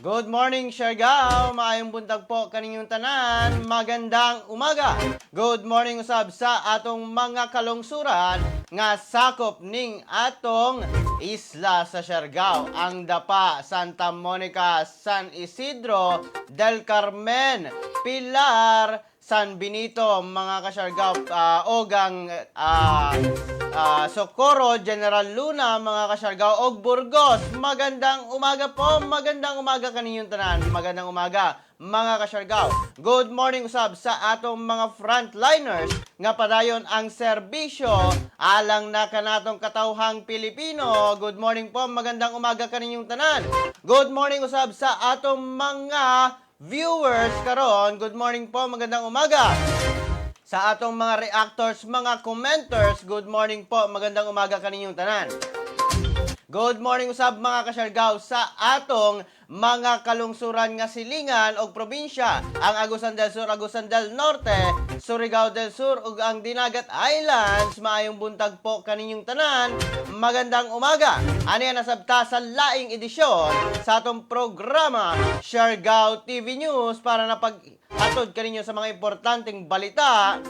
Good morning, Siargao! Maayong buntag po kaninyong tanan. Magandang umaga. Good morning usab sa atong mga kalungsuran nga sakop ning atong isla sa Siargao. Ang Dapa, Santa Monica, San Isidro, Del Carmen, Pilar, San Benito, mga kasyargao, og ang Socorro, General Luna, mga kasyargao, og Burgos. Magandang umaga po, magandang umaga kaninyong tanan. Magandang umaga, mga kasyargao. Good morning usab sa atong mga frontliners nga padayon ang serbisyo alang na kanatong katawhang Pilipino. Good morning po, magandang umaga kaninyong tanan. Good morning usab sa atong mga viewers karon. Good morning po, magandang umaga. Sa atong mga reactors, mga commenters, good morning po, magandang umaga kaninyong tanan. Good morning usab, mga kasyargao, sa atong mga kalungsuran nga silingan og probinsya, ang Agusan del Sur, Agusan del Norte, Surigao del Sur ug ang Dinagat Islands. Maayong buntag po kaninyong tanan. Magandang umaga. Ani nasabta sa laing edisyon sa atong programa Siargao TV News para napaghatod kaninyo sa mga importanteng balita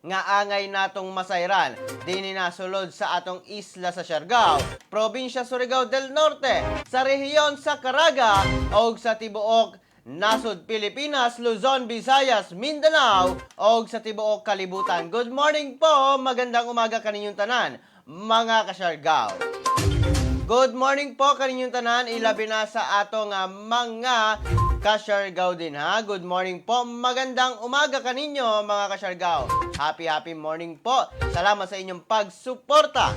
nga angay natong masayran dinhi na sulod sa atong isla sa Siargao, probinsya Surigao del Norte, sa rehiyon sa Caraga og sa tibuok nasod Pilipinas, Luzon, Visayas, Mindanao og sa tibuok kalibutan. Good morning po, magandang umaga kaninyong tanan, mga kasyargao. Good morning po kaninyong tanan, ilabi na sa atong mga kasyargao din ha. Good morning po, magandang umaga kaninyo, mga kasyargao. Happy happy morning po. Salamat sa inyong pagsuporta.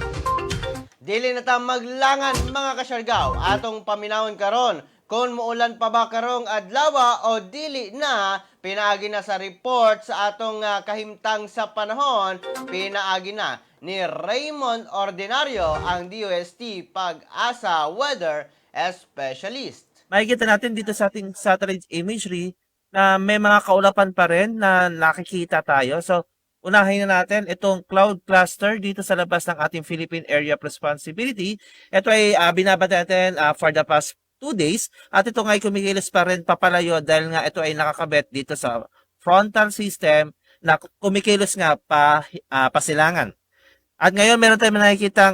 Dili na ta maglangan, mga kasyargao. Atong paminawon karon kung muulan pa ba karong adlaw o dili na, pinaagi na sa report sa atong kahimtang sa panahon, pinaagi na ni Raymond Ordinario, ang DOST Pag-asa Weather Specialist. Makikita natin dito sa ating satellite imagery na may mga kaulapan pa rin na nakikita tayo. So, unahin na natin itong cloud cluster dito sa labas ng ating Philippine Area of Responsibility. Ito ay binabantay natin for the past 2 days at ito nga ay kumikilos pa rin papalayo dahil nga ito ay nakakabit dito sa frontal system na kumikilos nga pa pasilangan. At ngayon, meron tayong nakikitang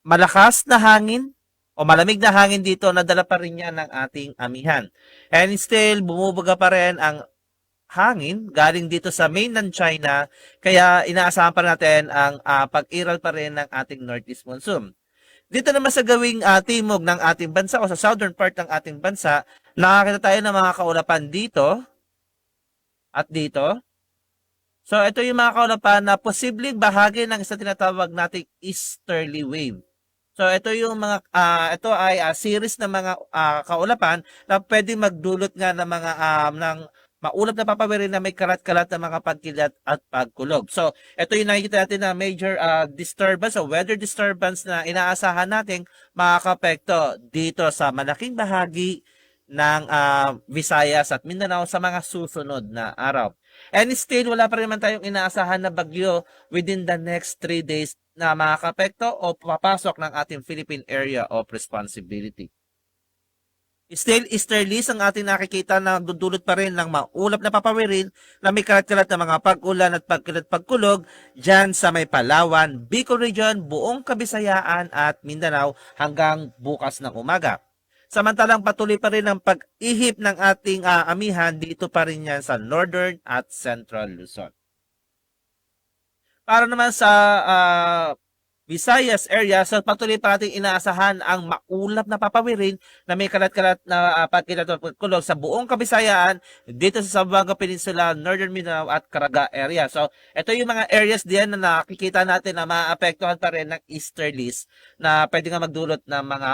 malakas na hangin o malamig na hangin dito na dala pa rin yan ng ating amihan. And still, bumubuga pa rin ang hangin galing dito sa mainland China, kaya inaasahan pa natin ang pag-iral pa rin ng ating northeast monsoon. Dito naman sa gawing timog ng ating bansa o sa southern part ng ating bansa, nakakita tayo ng mga kaulapan dito at dito. So ito yung mga kaulapan na posibleng bahagi ng isang tinatawag nating easterly wave. So ito ay series ng mga kaulapan na pwedeng magdulot nga ng mga ng maulap na papawirin na may kalat-kalat na mga pagkilat at pagkulog. So ito yung nakikita natin na major disturbance o weather disturbance na inaasahan nating makakapekto dito sa malaking bahagi ng Visayas at Mindanao sa mga susunod na araw. And still, wala pa rin naman tayong inaasahan na bagyo within the next 3 days na makakapekto o papasok ng ating Philippine Area of Responsibility. Still, easterlies ang ating nakikita na dudulot pa rin ng maulap na papawirin na may kalat-kalat na mga pag-ulan at pagkilat pagkulog dyan sa may Palawan, Bicol Region, buong Kabisayaan at Mindanao hanggang bukas ng umaga. Samantalang patuloy pa rin ang pag-ihip ng ating amihan dito pa rin yan sa Northern at Central Luzon. Para naman sa Visayas area, so patuloy pa natin inaasahan ang maulap na papawirin na may kalat-kalat na pagkilat at pagkulog sa buong Kabisayaan dito sa Zamboanga Peninsula, Northern Mindanao at Caraga area. So, ito yung mga areas diyan na nakikita natin na maapektuhan pa rin ng easterlies na pwede nga magdulot ng mga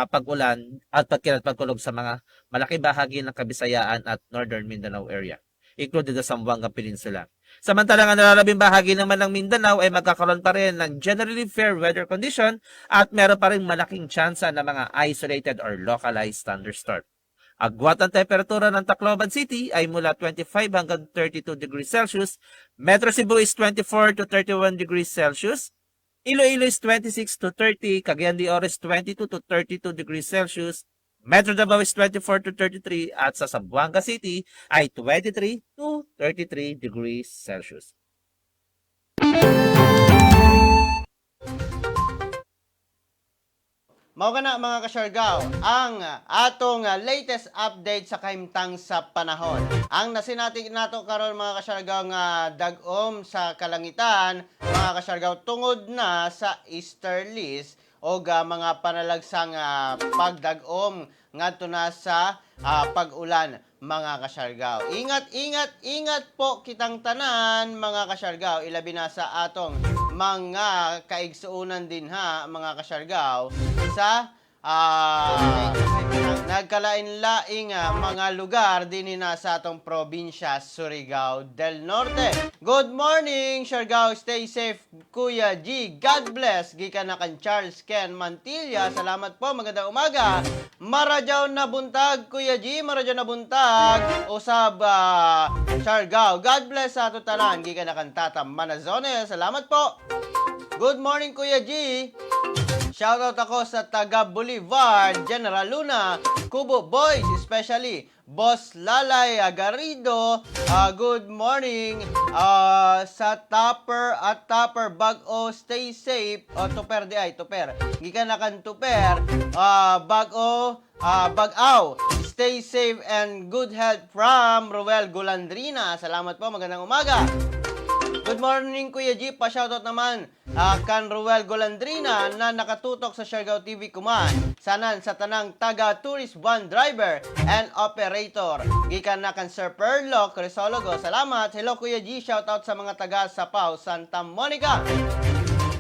pag-ulan at pagkilat pagkulog sa mga malaking bahagi ng Kabisayaan at Northern Mindanao area, including the Zamboanga Peninsula. Samantalang ang nalalabing bahagi naman ng Mindanao ay magkakaroon pa rin ng generally fair weather condition at meron pa rin malaking tsansa ng mga isolated or localized thunderstorm. Agwat ang temperatura ng Tacloban City ay mula 25 hanggang 32 degrees Celsius. Metro Cebu is 24 to 31 degrees Celsius. Iloilo is 26 to 30, Cagayan de Oro is 22 to 32 degrees Celsius. Metro Davao is 24 to 33 at sa Zamboanga City ay 23 to 33 degrees Celsius. Mao kana, mga kasyargaw, ang atong latest update sa kahimtang sa panahon. Ang nasinati nato karon, mga kasyargaw, nga dag-om sa kalangitan, mga kasyargaw, tungod na sa easterlies o mga panalagsang pagdag-om ngadto na sa pag-ulan, mga kasyargaw. Ingat, ingat, ingat po kitang tanan, mga kasyargaw, ilabi na sa atong mga kaigsuonan din ha, mga kasyargaw, sa nagkalain-laing mga lugar din na sa atong probinsya Surigao del Norte. Good morning, Siargao. Stay safe, Kuya G. God bless. Gikan na kan Charles Ken Mantilla. Salamat po. Magandang umaga. Maradyaw na buntag, Kuya G. Maradyaw na buntag. Usab, Siargao. God bless sa ato tanan. Gikan na kan Tata Manazone. Salamat po. Good morning, Kuya G. Shoutout ako sa taga Bolivar, General Luna, Kubo Boys, especially Boss Lalay Garrido. Good morning sa Topper at Topper Bag-o, stay safe. O, tuper di ay, tuper. Gikan na kan tuper. Bag-o, Bag-aw. Stay safe and good health from Ruel Gulandrina. Salamat po, magandang umaga. Good morning, Kuya G. Pa-shoutout naman kan Ruel Golandrina na nakatutok sa Siargao TV Kuman. Sanan sa tanang taga tourist van driver and operator. Gikan na kan Sir Perlo Crisologo. Salamat. Hello, Kuya G. Shoutout sa mga taga Sapaw, Santa Monica.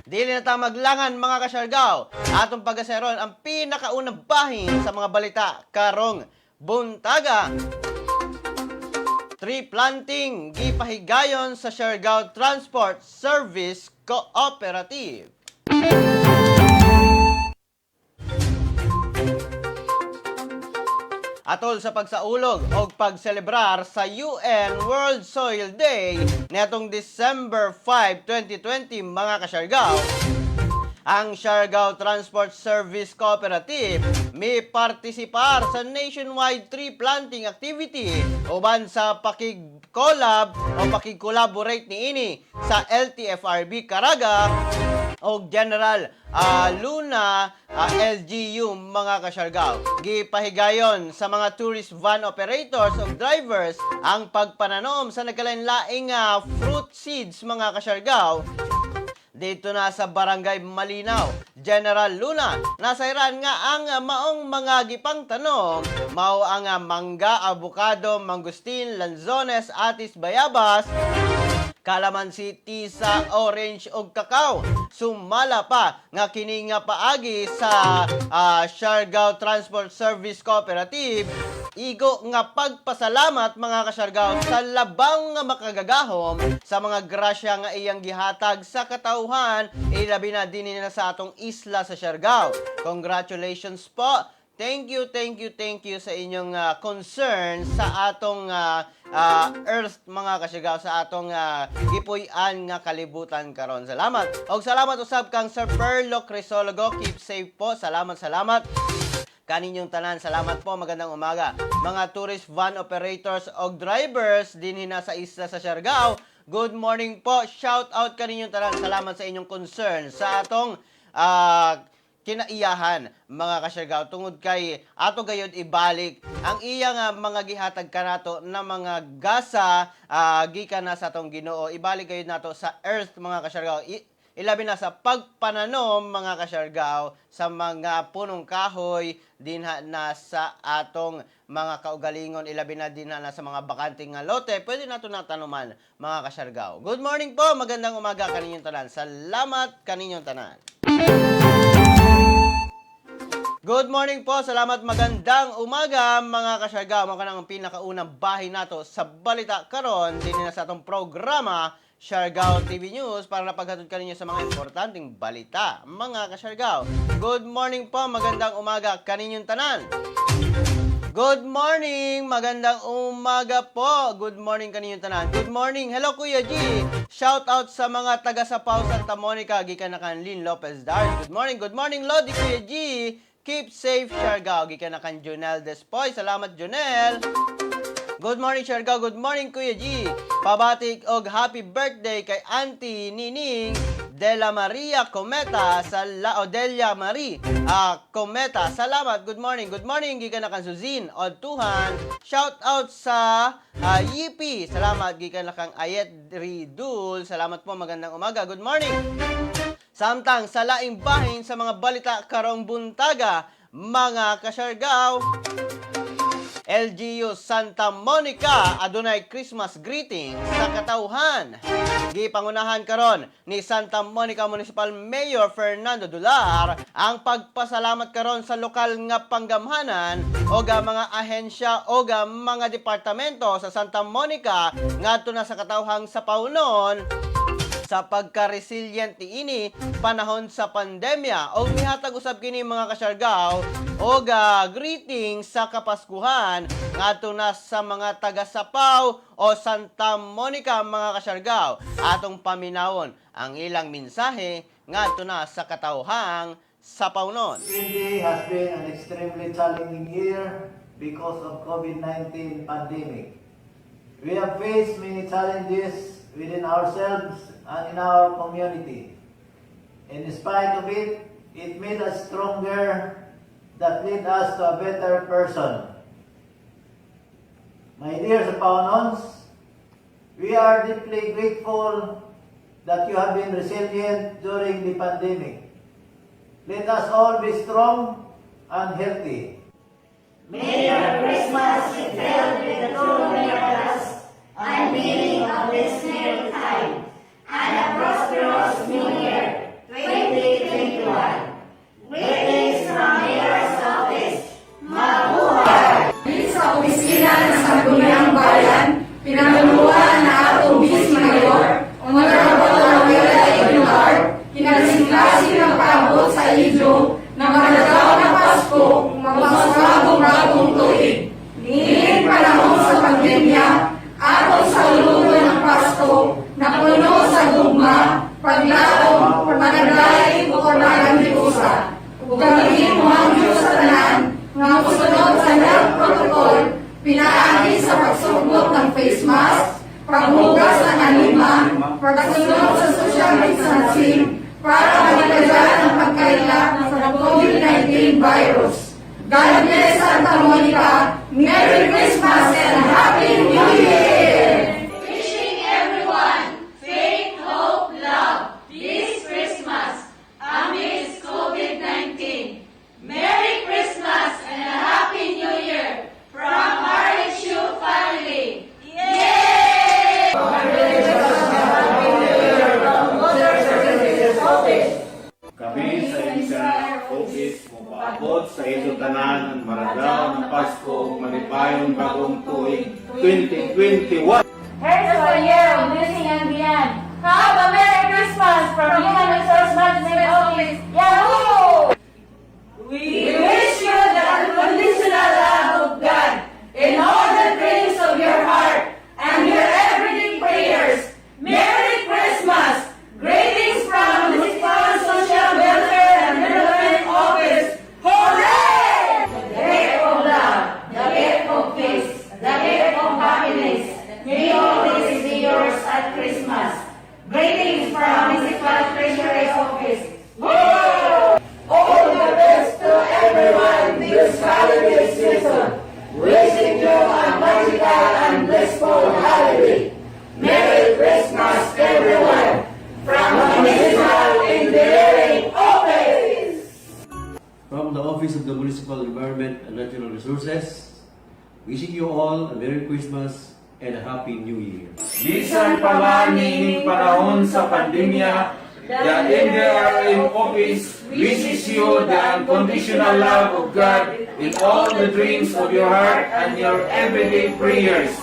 Dili na ta maglangan, mga kasyargaw. Atong pagaseron ang pinakaunang bahin sa mga balita karong buntaga. Tree planting gipahigayon sa Siargao Transport Service Cooperative. Atol sa pagsaulog o pagselebrar sa UN World Soil Day netong December 5, 2020, mga kasyargaw, ang Siargao Transport Service Cooperative may partisipar sa nationwide tree planting activity uban sa pakig-collab o pakig-collaborate niini sa LTFRB Caraga o General Luna LGU, mga kasyargaw. Gipahigayon sa mga tourist van operators o drivers ang pagpananom sa nagkalain-laing fruit seeds, mga kasyargaw, dito na sa Barangay Malinaw, General Luna. Nasayran nga ang maong mga gipangtanom mao ang mangga, avocado, mangustin, lanzones, atis, bayabas, kalamansi, tisa, orange ug kakao. Sumala pa nga kini nga paagi sa Siargao Transport Service Cooperative igo nga pagpasalamat, mga kasyargao, sa labang nga makagagahom sa mga grasya nga iyang gihatag sa katawhan, ilabi na dinhi na sa atong isla sa Siargao. Congratulations po. Thank you, thank you, thank you sa inyong concern sa atong earth, mga kasyargao, sa atong gipuy-an nga kalibutan karon. Salamat. Og salamat usab kang Sir Perlo Crisologo. Keep safe po. Salamat, salamat kaninyong tanan. Salamat po, magandang umaga. Mga tourist van operators og drivers dinhi na sa isla sa Siargao. Good morning po. Shout out kaninyong tanan. Salamat sa inyong concern sa atong kinaiyahan, mga kasyargao, tungod kay ato gayud ibalik ang iya nga mga gihatag kanato na mga gasa gikan na sa atong Ginoo. Ibalik gayud nato sa earth, mga kasyargao, ilabi na sa pagpananom, mga kasyargao, sa mga punong kahoy dinha na sa atong mga kaugalingon, ilabi na dinha na sa mga bakanteng nga lote, pwede nato natanoman, mga kasyargao. Good morning po, magandang umaga kaninyong tanan. Salamat kaninyong tanan. Good morning po, salamat, magandang umaga, mga kasyargao. Mao kanang ang pinakaunang bahin nato sa balita karon dinhi na sa atong programa Siargao TV News para napaghatod kaninyo sa mga importanteng balita, mga kasyargao. Good morning po, magandang umaga kaninyong tanan. Good morning! Magandang umaga po! Good morning kaninyong tanan. Good morning! Hello, Kuya G! Shout out sa mga taga Sapaw, Santa Monica, gikan na kan Lynn Lopez Dars. Good morning! Good morning, Lodi, Kuya G! Keep safe, Siargao. Gikan na kang Junel Despoy. Salamat, Junel. Good morning, Siargao. Good morning, Kuya G. Pabatik og happy birthday kay Auntie Nining de la Maria Cometa sa La Odelia Marie Cometa. Salamat. Good morning. Good morning. Gikan na kang Suzine Odtuhan. Shout out sa Yippee. Salamat. Gikan na kang Ayet Ridul. Salamat po. Magandang umaga. Good morning. Samtang sa laing bahin sa mga balita karong buntaga, mga kasyargaw, LGU Santa Monica adunay Christmas greetings sa katawhan. Gipangunahan karon ni Santa Monica Municipal Mayor Fernando Dular ang pagpasalamat karon sa lokal nga panggamhanan o ga mga ahensya o ga mga departamento sa Santa Monica ngadto na sa katawhang sa Paunon sa pagka-resilient niini panahon sa pandemya o mihatag usab kini, mga kasyargaw, og greetings sa Kapaskuhan ngadto na sa mga taga Sapaw o Santa Monica, mga kasyargaw. Atong paminawon ang ilang mensahe ngadto na sa katawhang Sapawnon. 20 has been an extremely challenging year because of COVID-19 pandemic. We have faced many challenges within ourselves and in our community. In spite of it, it made us stronger that lead us to a better person. My dear Sapawnons, we are deeply grateful that you have been resilient during the pandemic. Let us all be strong and healthy. May your Christmas be filled with the true miracles and meaning of this merry time, and a prosperous New Year, 2021. Greetings from Mayor's Office. Mabuhay! Sa opisina ng Sangguniang Bayan, pinangunuhan na atong Vice Mayor, Honorable Rowena Aguilar, kinasing-kasing nagpaabot sa inyo na marangal na Pasko, mapasabong bagong tuig. Niining panahon sa pandemya, atong saulugon ang Pasko na puno sa gugma, paglaom, panaglaing o panaghiusa. Ug kami mohangyo sa tanan nga mosunod sa health protocol pinaagi sa pagsugbot ng face mask, paghugas ng alima, pagsunod sa social distancing para maligayan ang pagkaila sa COVID-19 virus. God bless Santa Monica. Merry Christmas and Happy New Year! Wishing everyone faith, hope, love this Christmas amidst COVID-19. Merry Christmas and a Happy New Year from RHU family. Yay! Kami sa MCR Office mopaabot sa inyong tanan ang marangal ng Pasko ug malipayong bagong tuig 2021. Here's to a year of blessing and beyond. Have a Merry Christmas from Human Resource Management Office. Yahoo! We wish you the unconditional love of God in all the dreams of your heart and your everyday prayers. Merry Christmas! Greetings from Municipal Social Welfare and Development Office. Hooray! The gift of love, the gift of peace, the gift of happiness. May all this be yours at Christmas. Greetings from Municipal Treasury Office. All the best to everyone this holiday season. Wishing you a magical and blissful holiday. Merry Christmas, everyone! From Municipal Engineering Office! From the Office of the Municipal Environment and Natural Resources, wishing you all a Merry Christmas and a Happy New Year. Bisan pa man niining panahon sa pandemya, the NDRM Office wishes you the unconditional love of God in all the dreams of your heart and your everyday prayers.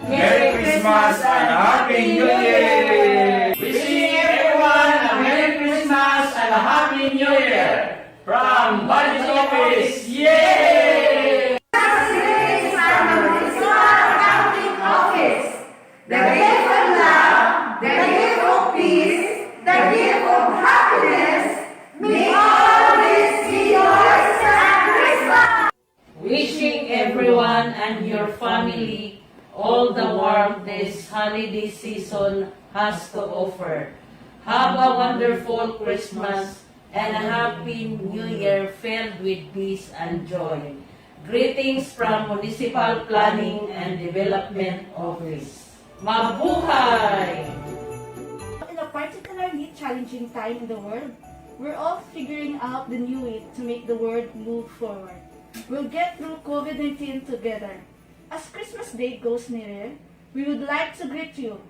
Merry Christmas and Happy New Year! Wishing everyone a Merry Christmas and a Happy New Year from Budget Office! Yay! Office. The gift of love, the gift of peace, the gift of happiness, may always be yours. the warmth this holiday season has to offer. Have a wonderful Christmas and a happy New Year filled with peace and joy. Greetings from Municipal Planning and Development Office. Mabuhay! In a particularly challenging time in the world, we're all figuring out the new way to make the world move forward. We'll get through COVID-19 together. As Christmas Day goes nearer, we would like to greet you.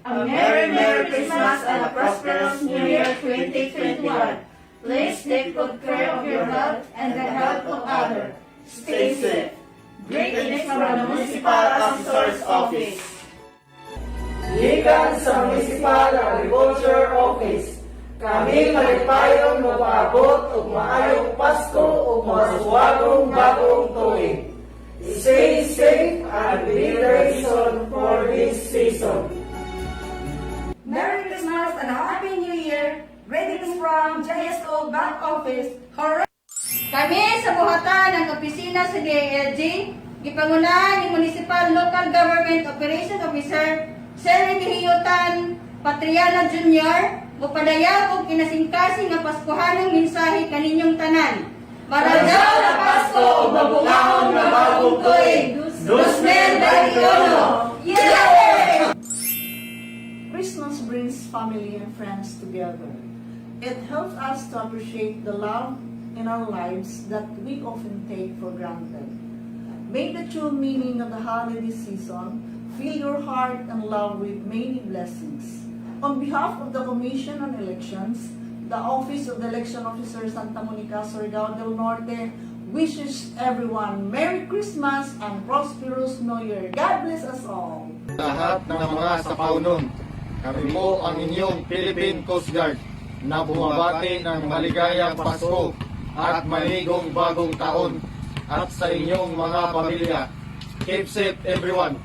A Merry Merry Christmas and a prosperous New Year 2021. Please take good care of your health and the health of others. Stay safe. Greetings from the Municipal Assessor's Office. Gikan sa Municipal Agriculture Office, kami malipayon mopaabot og maayong Pasko ug masuwagong bagong tuig. Stay safe and be the reason for this season. Merry Christmas and a Happy New Year! Greetings from JSO Back Office. Hooray! Kami sa buhatan ng opisina sa DILG, gipangunahan ni Municipal Local Government Operation Officer Sir Hiyutan Patriana Jr. mupadayag og kinasingkasing nga Paskuhanong mensahe kaninyong tanan. Maradyaw na Pasko ug mabungahon nga bagong tuig. 2021. Yay! Christmas brings family and friends together. It helps us to appreciate the love in our lives that we often take for granted. May the true meaning of the holiday season fill your heart and love with many blessings. On behalf of the Commission on Elections, the Office of the Election Officer, Santa Monica, Surigao del Norte wishes everyone Merry Christmas and prosperous New Year. God bless us all. Lahat ng mga sapaunon, kami po ang inyong Philippine Coast Guard na bumabati ng maligayang Pasko at manigong bagong taon at sa inyong mga pamilya. Keep safe, everyone.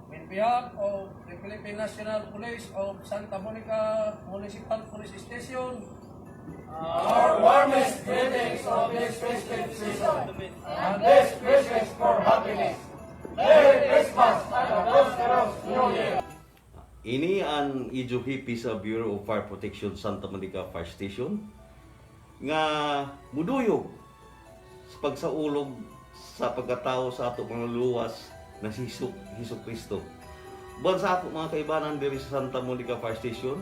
In behalf of the Philippine National Police of Santa Monica Municipal Police Station, our warmest greetings of this festive season and this wishes for happiness. Merry Christmas and a prosperous New Year! Ini ang Ijo Hippie sa Bureau of Fire Protection, Santa Monica Fire Station nga muduyog sa pagsaulog sa pagkatao sa ato mga luwas na si Hesus Kristo. Buwan sa ako mga kaibanan diri sa Santa Monica Fire Station,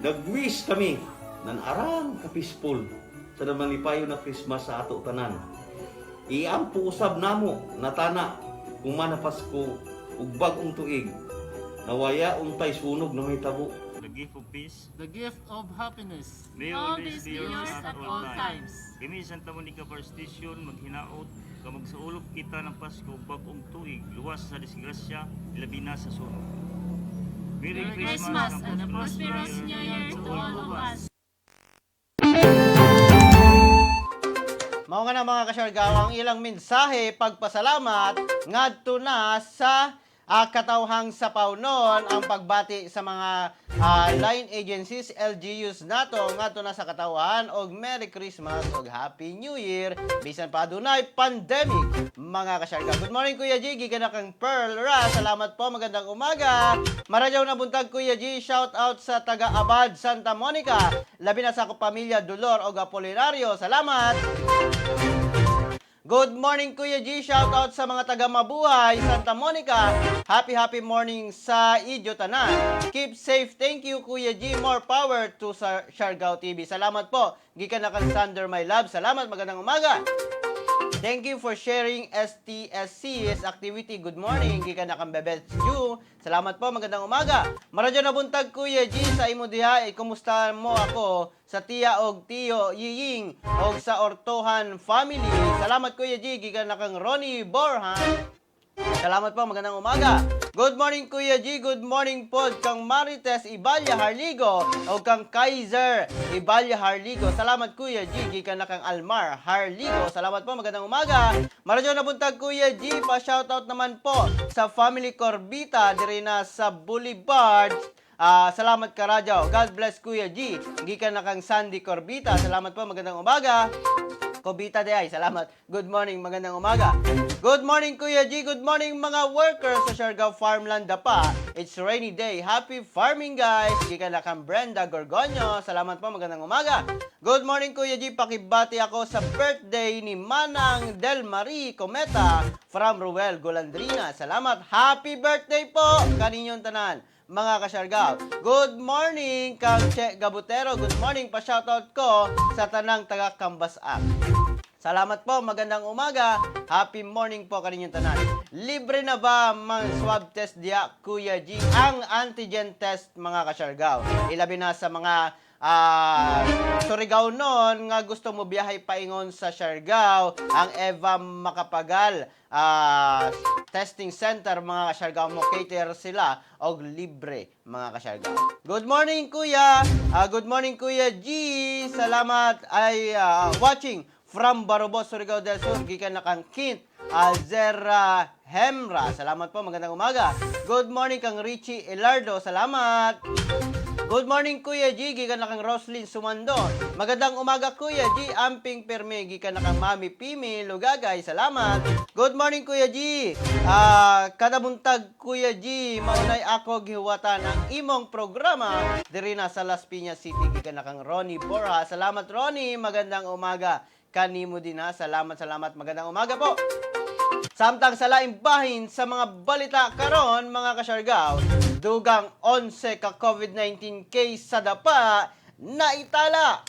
nag-wish kami nan arang ka-peaceful sa namalipayo na Christmas sa ato tanan. Iampo usab namo natana kung mana Pasko ug bag-ong tuig nawaya untay sunog na mahitabo. The gift of peace. The gift of happiness. May all this be yours at all times. Kami sa Santa Monica Fire Station maghinaot ka magsaulog kita ng Pasko ug bag-ong tuig luwas sa disgrasya, labi na sa sunog. Merry Merry Christmas and a prosperous New Year to all of us. Mao nga na, mga kasyargaw, ang ilang mensahe pagpasalamat ngadto na sa katawhang sa Paunon, ang pagbati sa mga line agencies, LGUs nato ngadto na sa katawhan og Merry Christmas og Happy New Year bisan pa adunay pandemic, mga kasyargaw. Good morning, Kuya G, gikan na kang Pearl Ra. Salamat po, magandang umaga. Maradyaw na buntag, Kuya G, shout out sa taga Abad, Santa Monica. Labi na sa ako pamilya Dolor og Apolinario. Salamat. Good morning, Kuya G. Shout out sa mga taga Mabuhay, Santa Monica. Happy happy morning sa inyo tanan. Keep safe. Thank you, Kuya G. More power to sa Siargao TV. Salamat po. Gikan na kang Sander my love. Salamat. Magandang umaga. Thank you for sharing STSC's activity. Good morning. Gikan na kang Bebet Ju. Salamat po. Magandang umaga. Maradyo na buntag, Kuya G, sa imo diha. Eh, kumusta mo ako sa tiya og tiyo Yiying og sa Ortohan family. Salamat, Kuya G. Gikan na kang Ronnie Borhan. Salamat po, magandang umaga. Good morning, Kuya G. Good morning po kang Marites Ibalya Harligo o kang Kaiser Ibalya Harligo. Salamat, Kuya G. Gikan na kang Almar Harligo. Salamat po, magandang umaga. Maradyo na buntag, Kuya G. Pa-shoutout naman po sa family Corbita diri na sa Boulevard. Salamat karadyaw. God bless, Kuya G. Gikan na kang Sandy Corbita. Salamat po, magandang umaga. Kobita de ay, salamat. Good morning, magandang umaga. Good morning, Kuya G. Good morning, mga workers sa Siargao Farmland Dapa. It's rainy day. Happy farming, guys. Gikan na kang Brenda Gorgonio. Salamat po, magandang umaga. Good morning, Kuya G. Pakibati ako sa birthday ni Manang Del Marie Cometa from Ruel Golandrina. Salamat. Happy birthday po kaninyong tanan, mga kasyargaw. Good morning, Kang Che Gabutero. Good morning, pa-shoutout ko sa tanang taga Kambasak. Salamat po, magandang umaga. Happy morning po kaninyong tanan. Libre na ba mang swab test diya, Kuya G? Ang antigen test, mga kasyargaw. Ilabi na sa mga Surigao noon nga gusto mo biyahe paingon sa Siargao, ang Eva Macapagal Testing Center, mga kasyargaw, mo cater sila og libre, mga kasyargaw. Good morning, Kuya. Good morning, Kuya G. Salamat ay watching from Barobo, Surigao del Sur, gikan na kang Kint Azera Hemra. Salamat po, magandang umaga. Good morning kang Richie Elardo. Salamat. Good morning, Kuya G, gikan na kang Roslyn Sumando. Magandang umaga, Kuya G, amping perme, gikan na kang Mami Pimi Lugagay. Salamat. Good morning, Kuya G. Kada buntag, Kuya G, maunay ako gihuwatan ang imong programa diri na sa Las Piñas City, gikan na kang Ronnie Borja. Salamat, Ronnie, magandang umaga kanimo din ha. Salamat, salamat. Magandang umaga po. Samtang sa laing bahin sa mga balita karon, mga kasyargaw, dugang 11 ka COVID-19 case sa Dapa naitala.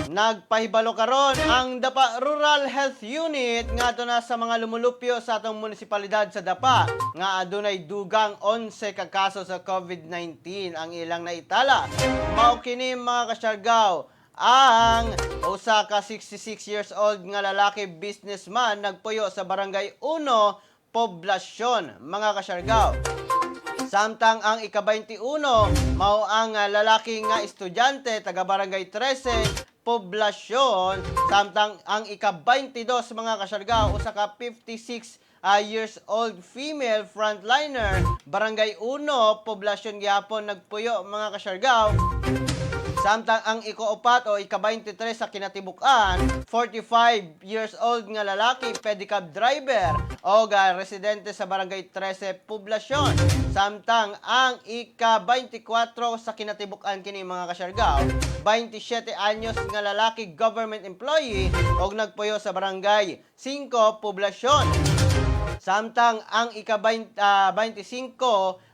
Nagpahibalo karon ang Dapa Rural Health Unit ngadto na sa mga lumulupyo sa atong munisipalidad sa Dapa nga adunay dugang 11 ka kaso sa COVID-19 ang ilang naitala. Mao kini, mga kasyargaw, ang usa ka 66 years old nga lalaki, businessman, nagpuyo sa Barangay 1, Poblasyon, mga kasyargaw. Samtang ang ika-21 mao ang lalaki nga estudyante, taga Barangay 13, Poblasyon. Samtang ang ika-22, mga kasyargaw, usa ka 56 years old female frontliner, Barangay 1, Poblasyon gihapon nagpuyo, mga kasyargaw. Samtang ang ika-4 o ika-23 sa kinatibuk-an, 45 years old nga lalaki, pedicab driver o residente sa Barangay 13, Poblasyon. Samtang ang ika-24 sa kinatibuk-an kini, mga kasyargaw, 27 anyos nga lalaki, government employee og nagpuyo sa Barangay 5, Poblasyon. Samtang ang ika-25,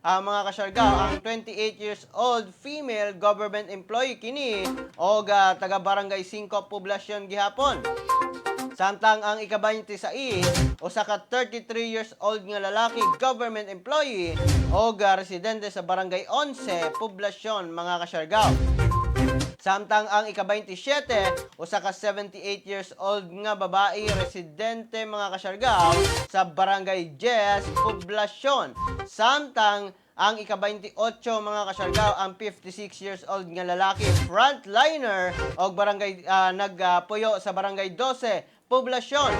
mga kasyargaw, ang 28 years old female, government employee kini og taga Barangay 5, Poblasyon gihapon. Samtang ang ika-26, usa ka 33 years old nga lalaki, government employee og residente sa Barangay 11, Poblasyon, mga kasyargaw. Samtang ang ika-27, usa ka 78 years old nga babae, residente, mga kasyargaw, sa Barangay 10, Poblasyon. Samtang ang ika-28, mga kasyargaw, ang 56 years old nga lalaki, frontliner og barangay nagpuyo sa Barangay 12, Poblasyon.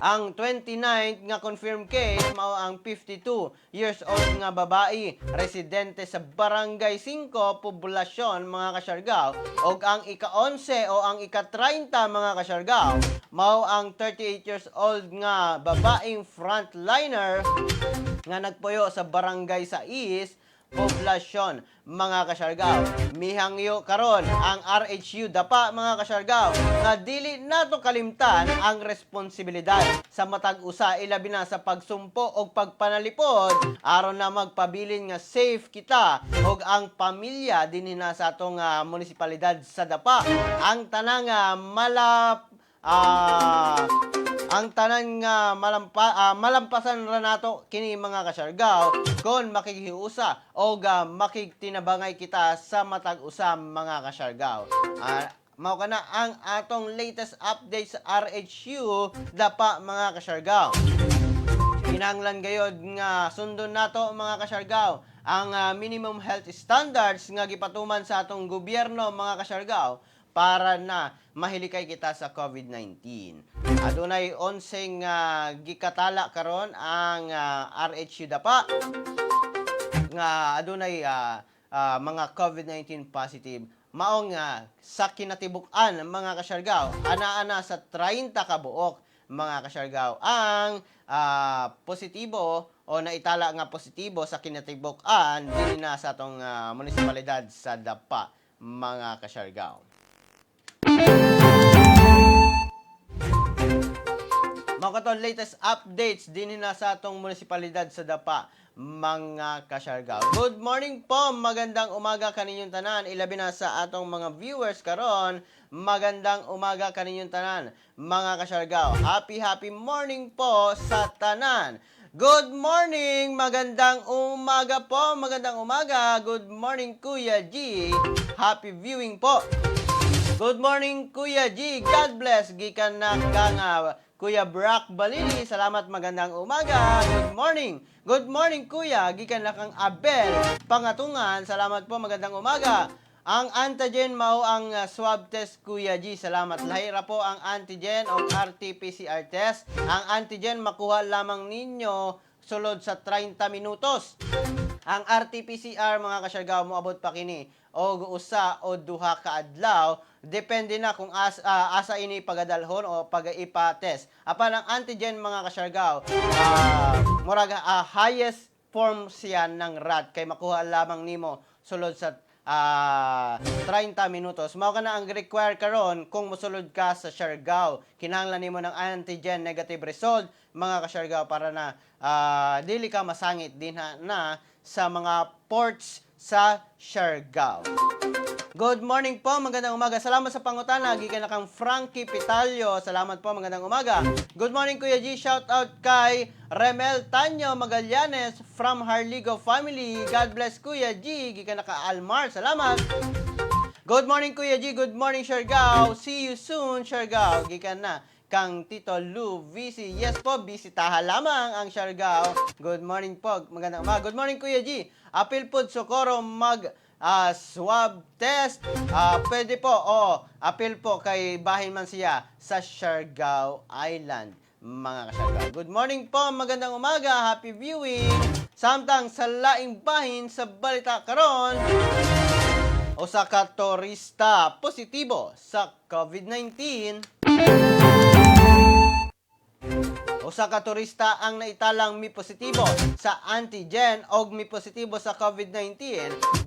Ang 29 nga confirmed case mao ang 52 years old nga babae, residente sa Barangay 5, Poblasyon, mga kasyargaw, ug ang ika-11 o ang ika-30, mga kasyargaw, mao ang 38 years old nga babaeng frontliner nga nagpuyo sa Barangay 6, Poblasyon, mga kasyargaw. Mihangyo karon ang RHU Dapa, mga kasyargaw, nga dili nato kalimtan ang responsibilidad sa matag usa, ilabi na sa pagsumpo og pagpanalipod aron na magpabilin nga safe kita ug ang pamilya dinhi na sa atong munisipalidad sa Dapa. Ang tanan nga malampasan ra nato kini, mga kasyargaw, kon makighiusa o makigtinabangay kita sa matag usa, mga kasyargaw. Mao kana ang atong latest update sa RHU Dapa, mga kasyargaw. Kinahanglan gayod nga sundon nato, mga kasyargaw, ang minimum health standards nga gipatuman sa atong gobyerno, mga kasyargaw, para na mahilikay kita sa COVID-19. Adunay 11 nga gikatala karon ang RHU Dapa nga adunay mga COVID-19 positive. Mao nga sa kinatibuk-an, mga kasyargaw, ana-ana sa 30 ka buok, mga kasyargaw, ang positibo o naitala nga positibo sa kinatibuk-an dinhi na sa atong munisipalidad sa Dapa, mga kasyargaw. Mao kato latest updates din na sa atong munisipalidad sa Dapa, mga kasyargaw. Good morning po, magandang umaga kaninyong tanan. Ilabi na sa atong mga viewers karon. Magandang umaga kaninyong tanan, mga kasyargaw. Happy happy morning po sa tanan. Good morning, magandang umaga po, magandang umaga. Good morning, Kuya G. Happy viewing po. Good morning, Kuya G. God bless. Gikan na kang Kuya Brock Balili. Salamat, magandang umaga. Good morning. Good morning, Kuya. Gikan na kang Abel Pangatungan. Salamat po, magandang umaga. Ang antigen mao ang swab test, Kuya G. Salamat. Lahi ra po ang antigen o RT-PCR test. Ang antigen makuha lamang ninyo sulod sa 30 minutos. Ang RT-PCR, mga kasyargaw, moabot pa kini og 1 o 2 ka adlaw, depende na kung asa ini pagadalhon o pag-ipa-test. Apan ang antigen, mga kasyargaw, murag highest form siya ng RAT kay makuha lamang nimo sulod sa 30 minutos. Mao kana ang require karon kung mosulod ka sa Siargao. Kinahanglan nimo ng antigen negative result, mga kasyargao, para na dili ka masangit dinha na sa mga ports sa Siargao. Good morning po, magandang umaga. Salamat sa pangutana. Gikan na kang Frankie Pitalio. Salamat po, magandang umaga. Good morning, Kuya G. Shout out kay Remel Tanyo Magallanes from Harligo family. God bless, Kuya G. Gikan na ka Almar. Salamat. Good morning, Kuya G. Good morning, Siargao. See you soon, Siargao. Gikan na kang Tito Lou VC. Yes po, bisitaha lamang ang Siargao. Good morning po. Magandang umaga. Good morning, Kuya G. Apil pod Socorro mag swab test. Pwede po, oo. Apil po kay bahin man siya sa Siargao Island, mga kasyargao. Good morning po, magandang umaga, happy viewing. Samtang sa laing bahin sa balita karon, usa ka turista positibo sa COVID-19. Usa ka turista ang naitalang mi positibo sa antigen og mi positibo sa COVID-19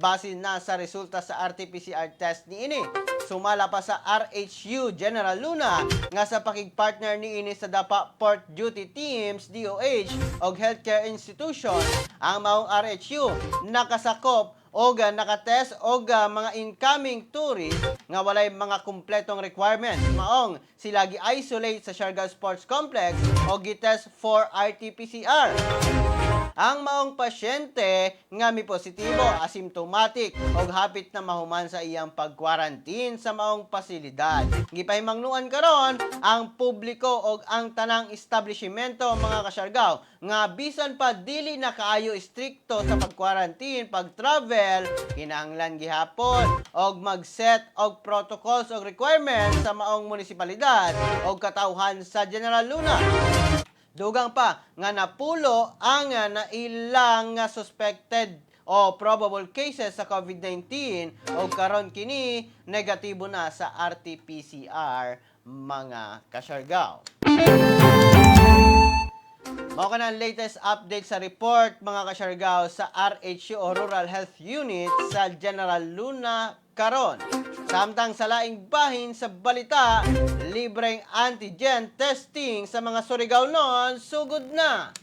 base na sa resulta sa RT-PCR test niini. Sumala pa sa RHU General Luna nga sa pakigpartner niini sa Dapa Port Duty Teams, DOH og healthcare institution, ang maong RHU nakasakop og nakatest og mga incoming tourists nga walay mga kumpletong requirements. Maong sila gi-isolate sa Siargao Sports Complex og gitest for RT-PCR. Ang maong pasyente nga mi positibo, asymptomatic og hapit na mahuman sa iyang pag-quarantine sa maong pasilidad. Gipahimangnuan karon ang publiko og ang tanang establishmento, mga kasyargaw, nga bisan pa dili na kaayo istrikto sa pag-quarantine, pag-travel, kinahanglan gihapon og mag-set og protocols og requirements sa maong munisipalidad og katawhan sa General Luna. Dugang pa nga napulo ang nailang nga suspected o probable cases sa COVID-19 o karon kini negatibo na sa RT-PCR, mga kasyargaw. Mao kana ang latest update sa report, mga kasyargaw, sa RHU o Rural Health Unit sa General Luna karon. Samtang sa laing bahin sa balita, libreng antigen testing sa mga Surigaonon sugod na.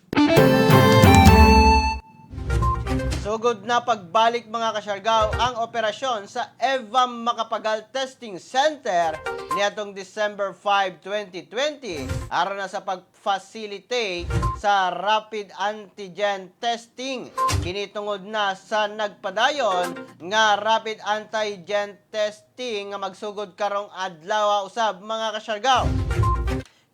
Sugod na pagbalik, mga kasyargaw, ang operasyon sa Eva Macapagal Testing Center niadtong December 5, 2020 aron na sa pag-facilitate sa rapid antigen testing. Kini tungod na sa nagpadayon nga rapid antigen testing nga magsugod karong adlaw usab, mga kasyargaw.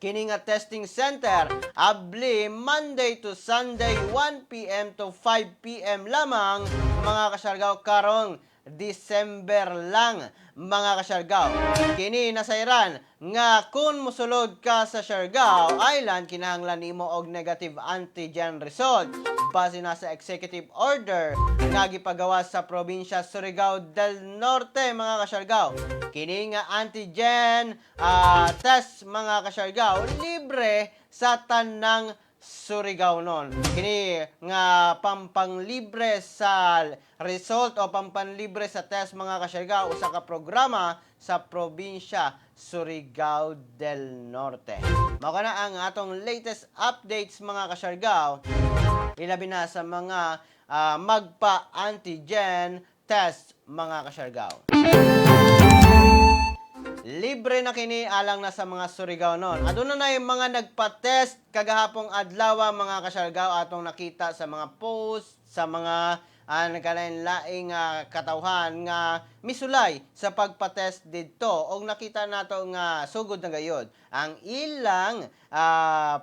Kini nga testing center abli Monday to Sunday, 1 p.m. to 5 p.m. lamang, mga kasyargaw, karong December lang, mga kasyargaw. Kini nasayran nga kung musulod ka sa Siargao Island, kinahanglan nimo og negative antigen result base na sa executive order nga gipagawas sa probinsya Surigao del Norte, mga kasyargaw. Kini nga antigen test, mga kasyargaw, libre sa tanang Surigao nun. Kini nga pampanglibre sa result o pampanlibre sa test, mga kasyargaw, usa ka programa sa probinsya Surigao del Norte. Mao kana ang atong latest updates, mga kasyargaw, ilabi na sa mga magpa-antigen test, mga kasyargaw. Libre na kini alang na sa mga Surigao nun. Aduna na yung mga nagpa-test kagahapong adlaw, mga kasyargaw, atong nakita sa mga post sa mga nagkalain-laing katawhan nga misulay sa pagpa-test didto og nakita nato nga sugod na gayod ang ilang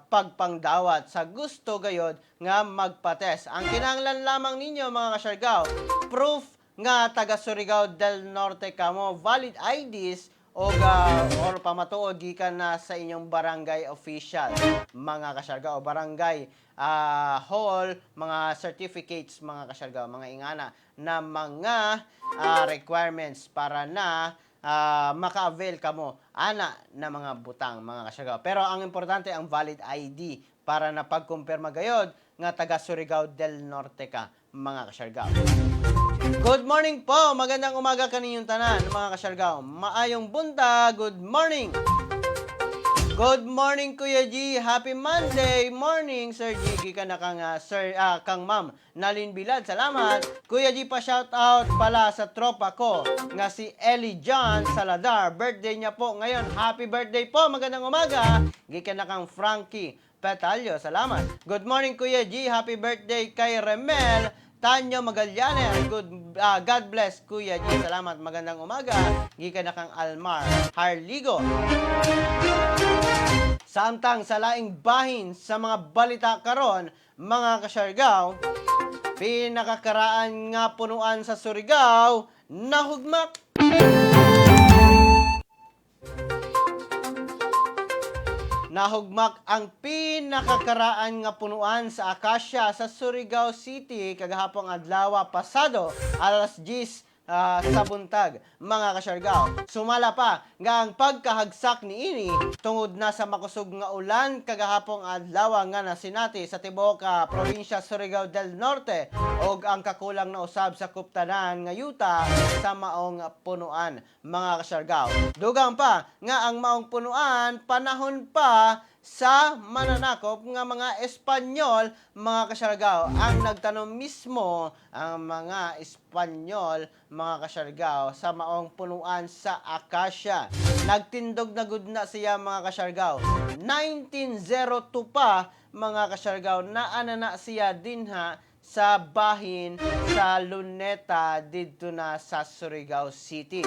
pagpangdawat sa gusto gayod nga magpa-test. Ang kinahanglan lamang ninyo, mga kasyargaw, proof nga taga Surigao del Norte kamo, valid IDs o or pamatuod gikan na sa inyong barangay official, mga kasyargaw, o barangay hall, mga certificates, mga kasyargaw, mga ingana na mga requirements para na maka-avail kamo ana na mga butang, mga kasyargaw. Pero ang importante, ang valid ID para na pagkumpirma gayod nga taga Surigao del Norte ka, mga kasyargaw. Good morning po! Magandang umaga kaninyong tanan, mga kasyargaw. Maayong buntag! Good morning! Good morning, Kuya G. Happy Monday morning, Sir G. Gikan na kang Sir kang Ma'am Nalin Bilad. Salamat. Kuya G, pa shout out pala sa tropa ko nga si Ellie John Saladar. Birthday niya po ngayon. Happy birthday po. Magandang umaga. Gikan na kang Frankie Petalio. Salamat. Good morning, Kuya G. Happy birthday kay Remel Tanyo Magallanes. Good God bless, Kuya G. Salamat. Magandang umaga. Gikan na kang Almar Harligo. Samtang sa laing bahin sa mga balita karon, mga kasyargaw, pinakakaraan nga punuan sa Surigao nahugmak. Nahugmak ang pinakakaraan nga punuan sa Acacia sa Surigao City kagahapong adlaw pasado alas 10 sa buntag, mga kasyargaw. Sumala pa nga ang pagkahagsak niini tungod na sa makusog nga ulan kagahapong adlaw nga nasinati sa tibuok probinsya Surigao del Norte og ang kakulang na usab sa kuptanan nga yuta sa maong punuan, mga kasyargaw. Dugang pa nga ang maong punuan panahon pa sa mananakop nga mga Espanyol, mga kasyargaw. Ang nagtanom mismo ang mga Espanyol, mga kasyargaw, sa maong punuan sa Acacia. Nagtindog na gud na siya, mga kasyargaw. 1902 pa, mga kasyargaw, naana na siya dinha sa bahin sa Luneta didto na sa Surigao City.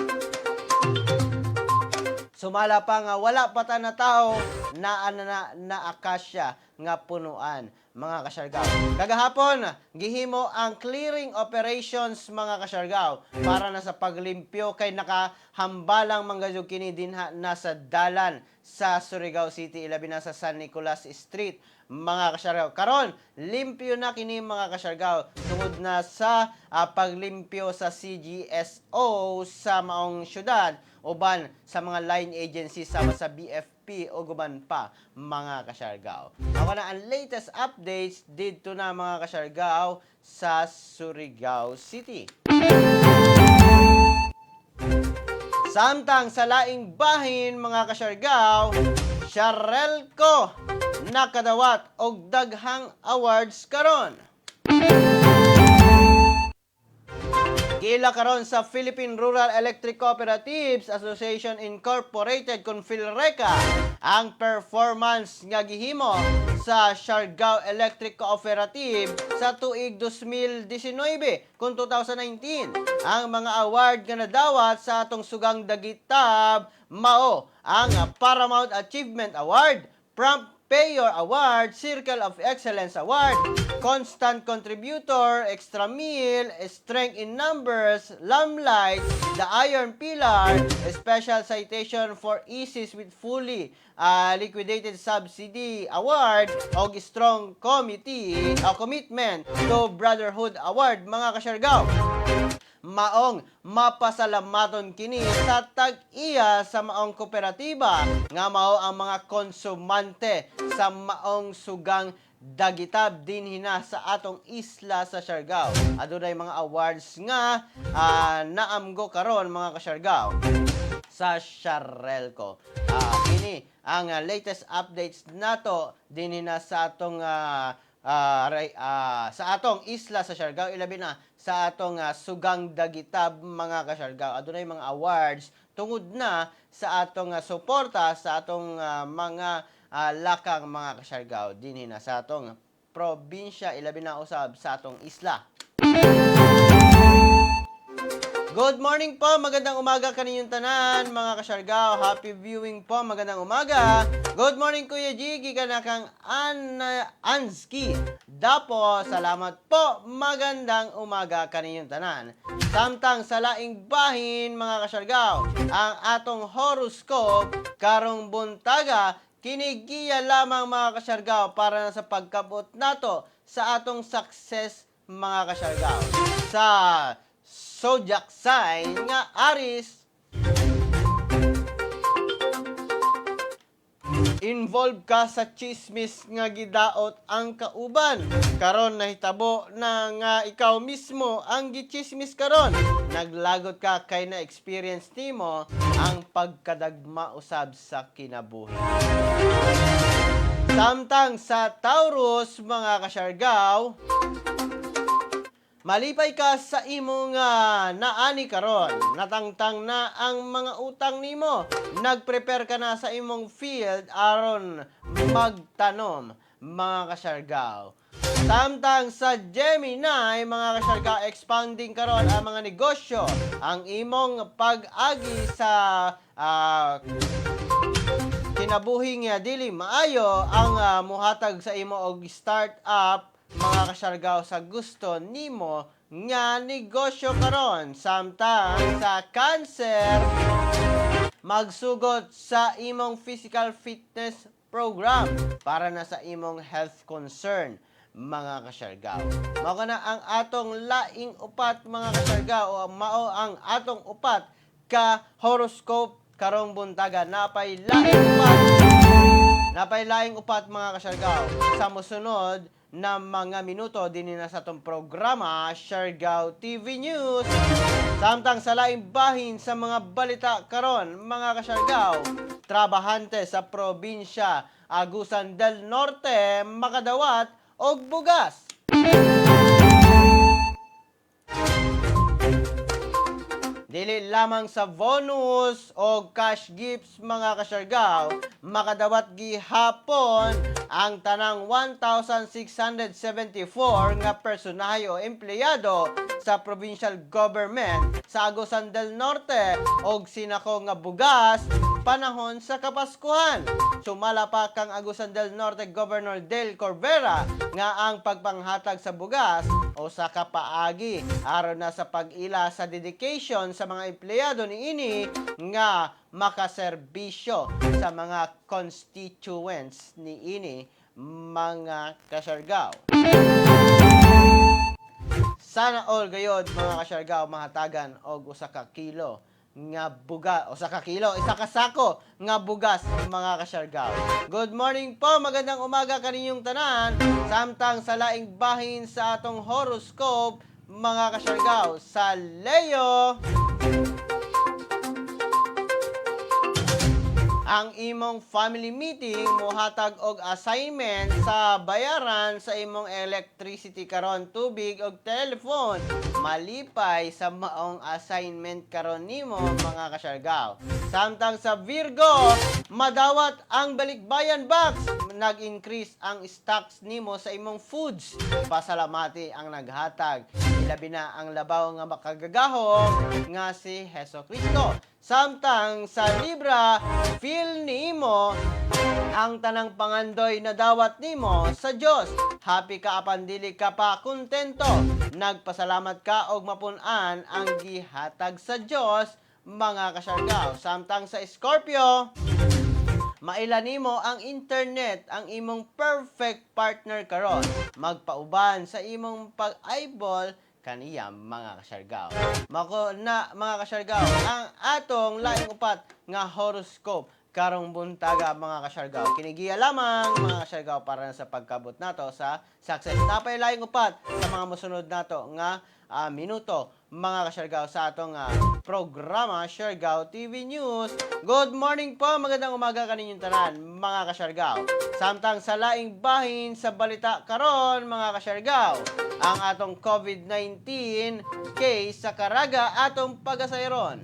Sumala pa nga wala pa ta na tao na na, na akasya nga punuan, mga kasyargaw. Kagahapon, gihimo ang clearing operations, mga kasyargaw, para na sa paglimpyo kay nakahambalang manggayud kini dinha na sa dalan sa Surigao City, ilabi na sa San Nicolas Street, mga kasyargaw. Karon, limpyo na kini, mga kasyargaw, tungod na sa paglimpyo sa CGSO sa maong syudad uban sa mga line agencies sama sa BFP o guban pa, mga kasyargaw. Ako na ang latest updates dito na, mga kasyargaw, sa Surigao City. Samtang sa laing bahin, mga kasyargaw, Charelco nakadawat og daghang awards karon. Giila karon sa Philippine Rural Electric Cooperatives Association Incorporated kon PHILRECA ang performance nga gihimo sa Siargao Electric Cooperative sa tuig 2019 kung 2019. Ang mga award nga nadawat sa atong sugang Dagitab mao ang Paramount Achievement Award, Prompt Payor Award, Circle of Excellence Award, Constant Contributor, Extra Meal, Strength in Numbers, Lamplight, The Iron Pillar, Special Citation for ISIS with Fully Liquidated Subsidy Award, og Strong Committee Commitment to Brotherhood Award, mga kasyargaw. Maong mapasalamaton kini sa tag-iya sa maong kooperatiba nga mao ang mga konsumante sa maong sugang Dagitab dinhi na sa atong isla sa Siargao. Adunay mga awards nga naamgo karon, mga kasyargao, sa Sharelco. Kini ang latest updates nato dinhi na sa atong isla sa Siargao, ilabi na sa atong sugang Dagitab, mga kasyargao. Adunay mga awards tungod na sa atong suporta sa atong mga lakang, mga kasyargao, dinhi na sa atong probinsya, ilabi na usab sa atong isla. Good morning po, magandang umaga kaninyong tanan, mga kasyargao. Happy viewing po, magandang umaga. Good morning, Kuya Jiggy, kanakang Anna Anski. Dapo, salamat po, magandang umaga kaninyong tanan. Samtang sa laing bahin, mga kasyargao, ang atong horoscope karong buntaga, kinigiya lamang, mga kasyargao, para na sa pagkabot nato sa atong success, mga kasyargao. Sa zodiac sign nga Aries, involved ka sa chismis nga gidaot ang kauban. Karon nahitabo na nga ikaw mismo ang gichismis karon. Naglagot ka kay na experience nimo ang pagkadagma usab sa kinabuhi. Samtang sa Taurus, mga kasyargaw, malipay ka sa imong naani karon. Natangtang na ang mga utang nimo. Nagprepare ka na sa imong field aron magtanom, mga kasyargaw. Samtang sa Gemini, mga kasyargaw, expanding karon ang mga negosyo. Ang imong pag-agi sa kinabuhi nga dili maayo ang muhatag sa imo og start up, mga kasyargaw, sa gusto nimo nga negosyo karon. Samtang sa Cancer, magsugot sa imong physical fitness program para na sa imong health concern, mga kasyargaw. Mao na ang atong laing upat, mga kasyargaw, o mao ang atong upat ka horoscope karong buntaga. Napay laing upat, mga kasyargaw, sa mosunod na mga minuto din na sa atong programa Siargao TV News. Samtang sa laing bahin sa mga balita karon, mga kasyargaw, trabahante sa probinsya Agusan del Norte makadawat og bugas. Dili lamang sa bonus o cash gifts, mga kasyargaw, makadawat gihapon ang tanang 1,674 nga personahe o empleyado sa provincial government sa Agusan del Norte og sinako nga bugas panahon sa Kapaskuhan. Sumala pa kang Agusan del Norte Governor Del Corvera nga ang pagpanghatag sa bugas o sa kapaagi aron na sa pag-ila sa dedication sa mga empleyado niini nga makaserbisyo sa mga constituents niini, mga kasyargaw. Sana all gayod, mga kasyargaw, mahatagan og 1 ka kilo nga buga, 1 ka kilo, 1 ka sako nga bugas, mga kasyargaw. Good morning po, magandang umaga kaninyong tanan. Samtang sa laing bahin sa atong horoscope, mga kasyargaw, sa Leo, ang imong family meeting mohatag og assignment sa bayaran sa imong electricity karon, tubig og telephone. Malipay sa maong assignment karon nimo, mga kasyargaw. Samtang sa Virgo, madawat ang balikbayan box. Nag-increase ang stocks nimo sa imong foods. Pasalamati ang naghatag. Ilabi na ang labaw nga makagagahom nga si Heso Kristo. Samtang sa Libra, feel nimo ang tanang pangandoy na dawat nimo sa Dios. Happy ka apan dili ka pa kontento. Nagpasalamat ka og mapun-an ang gihatag sa Dios, mga kasyargaw. Samtang sa Scorpio, maila nimo ang internet ang imong perfect partner karon. Magpauban sa imong pag-eyeball kaniya, mga kasyargaw. Mao na, mga kasyargaw, ang atong laing upat nga horoscope karong buntaga, mga kasyargaw. Kini giya lamang, mga kasyargaw, para na sa pagkabot nato sa success. Napay laing upat sa mga mosunod nato nga minuto, mga kasyargaw, sa atong programa Siargao TV News. Good morning po, magandang umaga kaninyong tanan, mga kasyargaw. Samtang sa laing bahin sa balita karon, mga kasyargaw, ang atong COVID-19 case sa Caraga atong pagasayron.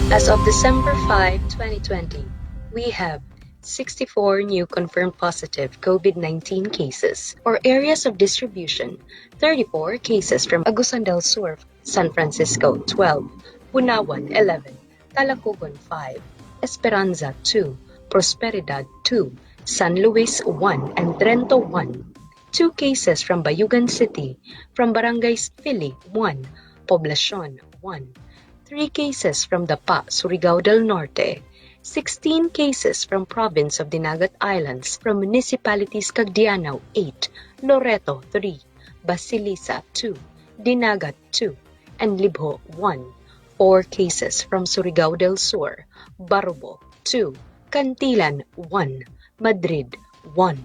As of December 5, 2020, we have 64 new confirmed positive COVID-19 cases. For areas of distribution, 34 cases from Agusan del Sur, San Francisco 12, Bunawan 11, Talacogon 5, Esperanza 2, Prosperidad 2, San Luis 1, and Trento 1. 2 cases from Bayugan City, from Barangays Pili 1, Poblacion 1, 3 cases from Dapa, Surigao del Norte, 16 cases from province of Dinagat Islands from municipalities Cagdianao 8, Loreto 3, Basilisa 2, Dinagat 2, and Libjo 1. 4 cases from Surigao del Sur, Barobo 2, Cantilan 1, Madrid 1.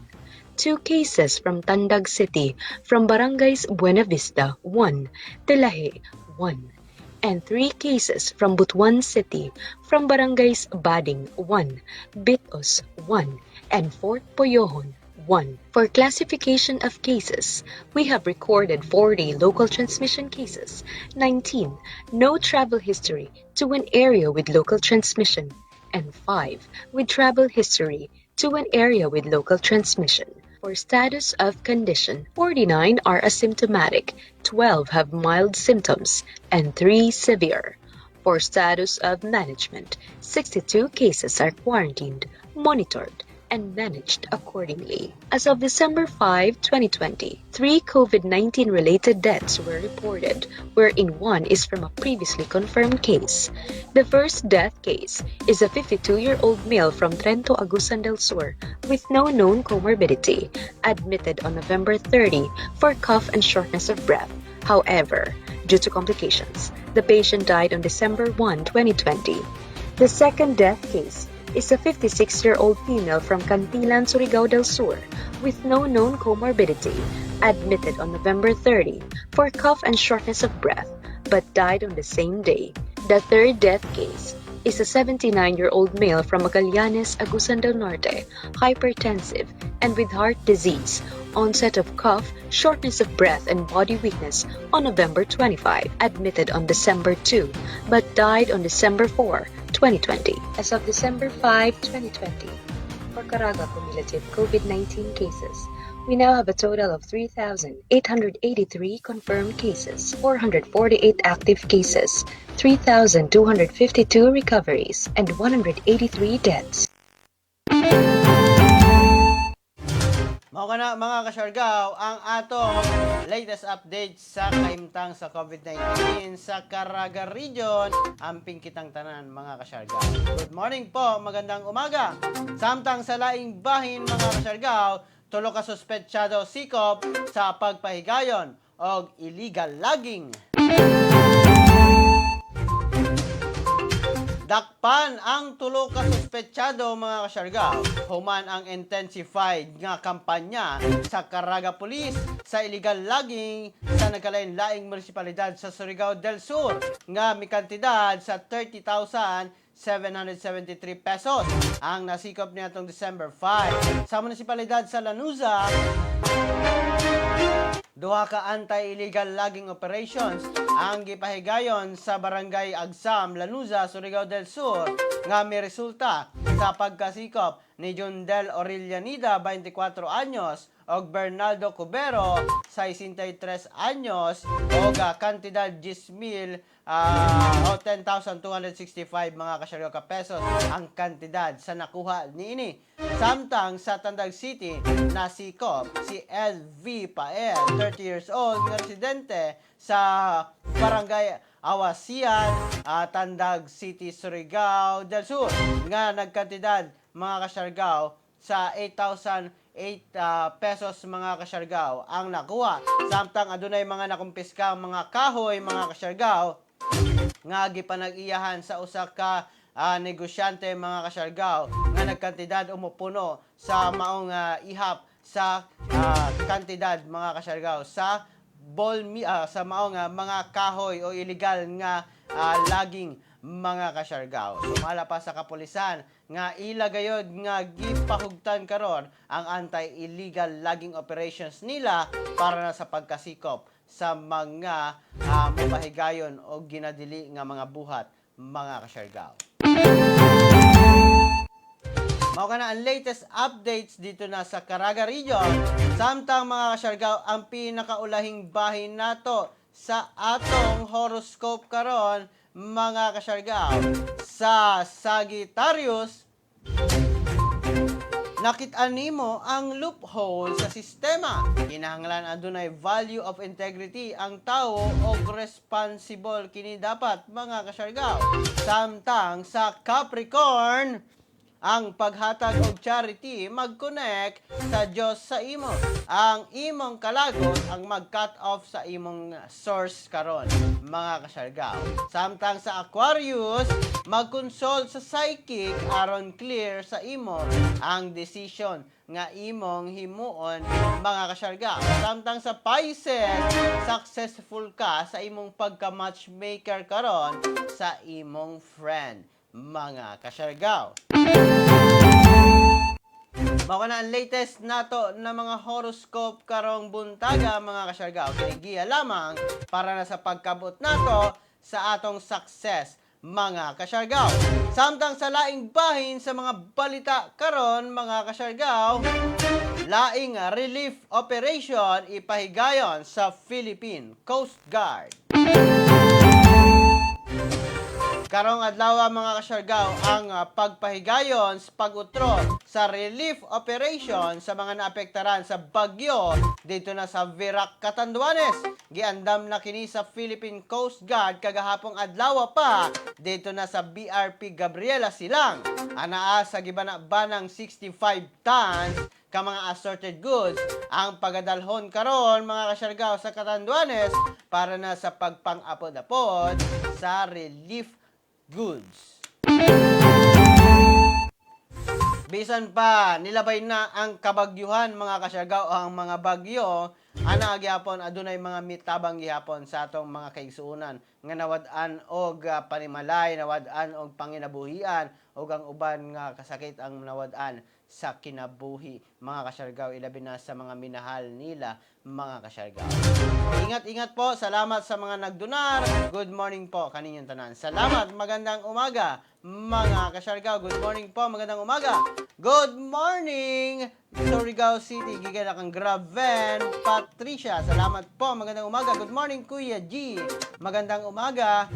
2 cases from Tandag City from Barangays Buena Vista 1, Telahe 1, and 3 cases from Butuan City from Barangays Bading 1, Bitos 1, and Fort Poyohon 1. For classification of cases, we have recorded 40 local transmission cases, 19 no travel history to an area with local transmission, and 5 with travel history to an area with local transmission. For status of condition, 49 are asymptomatic, 12 have mild symptoms, and 3 severe. For status of management, 62 cases are quarantined, monitored, and managed accordingly. As of December 5, 2020, three COVID-19 related deaths were reported, wherein one is from a previously confirmed case. The first death case is a 52-year-old male from Trento, Agusan del Sur with no known comorbidity, admitted on November 30 for cough and shortness of breath. However, due to complications, the patient died on December 1, 2020. The second death case is a 56-year-old female from Cantilan, Surigao del Sur with no known comorbidity, admitted on November 30 for cough and shortness of breath, but died on the same day. The third death case is a 79-year-old male from Magallanes, Agusan del Norte, hypertensive and with heart disease, onset of cough, shortness of breath, and body weakness on November 25, admitted on December 2, but died on December 4, 2020. As of December 5, 2020, for Caraga cumulative COVID-19 cases, we now have a total of 3,883 confirmed cases, 448 active cases, 3,252 recoveries, and 183 deaths. Mao kana, mga kasyargaw, ang atong latest update sa kahimtang sa COVID-19 sa Caraga Region. Amping kitang tanan, mga kasyargaw. Good morning po, magandang umaga. Samtang sa laing bahin, mga kasyargaw, tulo ka suspetsado sikop sa pagpahigayon og illegal logging. Dakpan ang tulo ka suspetsado, mga kasyargaw, human ang intensified nga kampanya sa Caraga Police sa illegal logging sa nagkalain-laing munisipalidad sa Surigao del Sur nga mikantidad sa 30,773 pesos ang nasikop niadtong December 5. Sa munisipalidad sa Lanuza, duha ka anti-illegal logging operations ang gipahigayon sa Barangay Agsam, Lanuza, Surigao del Sur nga may resulta sa pagkasikop ni Jundel Orillanida, 24 anyos, og Bernaldo Cubero, 63 anyos, og kantidad 10,000 o 10,265, mga kasyargaw, ka pesos ang kantidad sa nakuha niini. Samtang sa Tandag City, nasikop si LV Pael, 30 years old, nga residente sa Barangay Awasian, Tandag City, Surigao del Sur, nga nagkantidad, mga kasyargaw, sa 8,008 pesos, mga kasyargaw, ang nakuha. Samtang adunay mga nakumpiska mga kahoy, mga kasyargaw, nga gipanag-iyahan sa usa ka negosyante, mga kasyargaw, nga nagkantidad umupuno sa maong ihap sa kantidad, mga kasyargaw, sa sa maong mga kahoy o illegal nga laging, mga kasyargaw. Sumala pa sa kapulisan nga ila gayod nga gipahugtan karon ang anti-illegal logging operations nila para na sa pagkasikop sa mga mapahigayon o ginadili nga mga buhat, mga kasyargaw. Mao kana ang latest updates dito na sa Caraga Region. Samtang, mga kasyargaw, ang pinakaulahing bahin nato sa atong horoscope karon, mga kasyargaw, sa Sagittarius, nakit-an nimo ang loophole sa sistema. Kinahanglan adunay value of integrity ang tawo og responsible kini dapat, mga kasyargaw. Samtang sa Capricorn, ang paghatag og charity mag-connect sa Dios sa imo. Ang imong kalagot ang mag-cut off sa imong source karon, mga kasyargaw. Samtang sa Aquarius, mag-consult sa psychic aron clear sa imo ang decision nga imong himuon, mga kasyargaw. Samtang sa Pisces, successful ka sa imong pagka-matchmaker karon sa imong friend, mga kasyargaw. Mao na ang latest nato na mga horoscope karong buntaga, mga kasyargaw. Kinigiya lamang para na sa pagkabot nato sa atong success, mga kasyargaw. Samtang sa laing bahin sa mga balita karon, mga kasyargaw, laing relief operation ipahigayon sa Philippine Coast Guard. Karong adlaw, mga kasyargaw, ang pagpahigayon sa pag-utro sa relief operation sa mga naapektaran sa bagyo dito na sa Virac, Catanduanes. Giandam na kini sa Philippine Coast Guard kagahapong adlaw pa dito na sa BRP Gabriela Silang. Anaa sa gibana-banang 65 tons ka mga assorted goods ang pagadalhon karon, mga kasyargaw, sa Catanduanes para na sa pagpang-apod-apod sa relief goods. Bisan pa nilabay na ang kabagyuhan, mga kasyargaw, ang mga bagyo, ana gyapon adunay mga mitabang gihapon sa atong mga kaigsuonan nga nawad-an og panimalay, nawad-an og panginabuhian ug ang uban nga kasakit ang nawad-an sa kinabuhi, mga kasyargaw, ilabi na sa mga minahal nila, mga kasyargaw. Ingat-ingat po. Salamat sa mga nagdonar. Good morning po kaninyong tanan. Salamat. Magandang umaga, mga kasyargaw. Good morning po. Magandang umaga. Good morning, Surigao City. Gikan na kang Graven Patricia. Salamat po. Magandang umaga. Good morning, Kuya G. Magandang umaga.